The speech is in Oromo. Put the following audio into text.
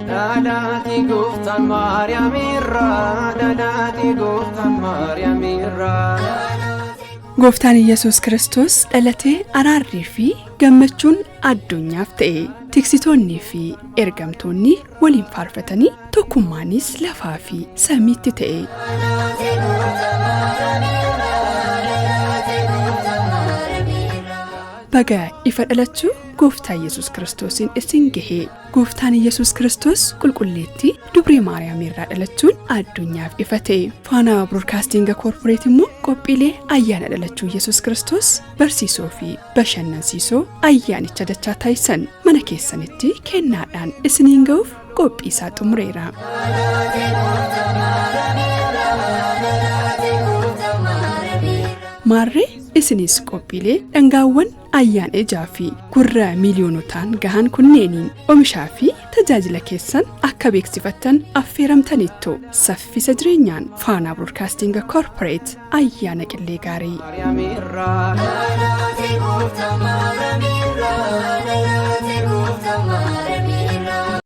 Dhalaati gooftaan Maariyaamirraa, dhalaati gooftaan Maariyaamirraa. Gooftaan Iyyasuus Kiristoos dhalatee araarrii fi gammachuun addunyaaf ta'e. Tiksitoonnii fi ergamtoonni waliin faarfatanii tokkummaanis lafaa fi samiitti ta'e. Baga ifa dhalachuu gooftaa Yesuus Kiristoosiin isin gahee. Gooftaan Yesuus Kiristoos qulqulleettii dubree Maariyaam irraa dhalachuun addunyaaf ifa ta'e. Faanaa Biroodkaastinga Koorporeet immoo qophiilee ayyaana dhalachuu Yesuus Kiristoos barsiisoo fi bashannansiisoo ayyaanicha dachaa taasisan mana keessanitti kennaadhaan isiniin ga'uuf qophii isaa xumureera. Maarree isinis qophiilee dhangaawwan ayyaana ijaa fi gurra miiliyoonotaan gahan kunneeniin oomishaa fi tajaajila keessan akka beeksifattan affeeramtaniittu. Saffisa jireenyaan Faanaa Biroodkaastinga Koorporeet ayyaana qillee gaarii. Maariyaamirraa. Dhalaati gooftaan Maariyaamirraa, dhalaati gooftaan Maariyaamirraa.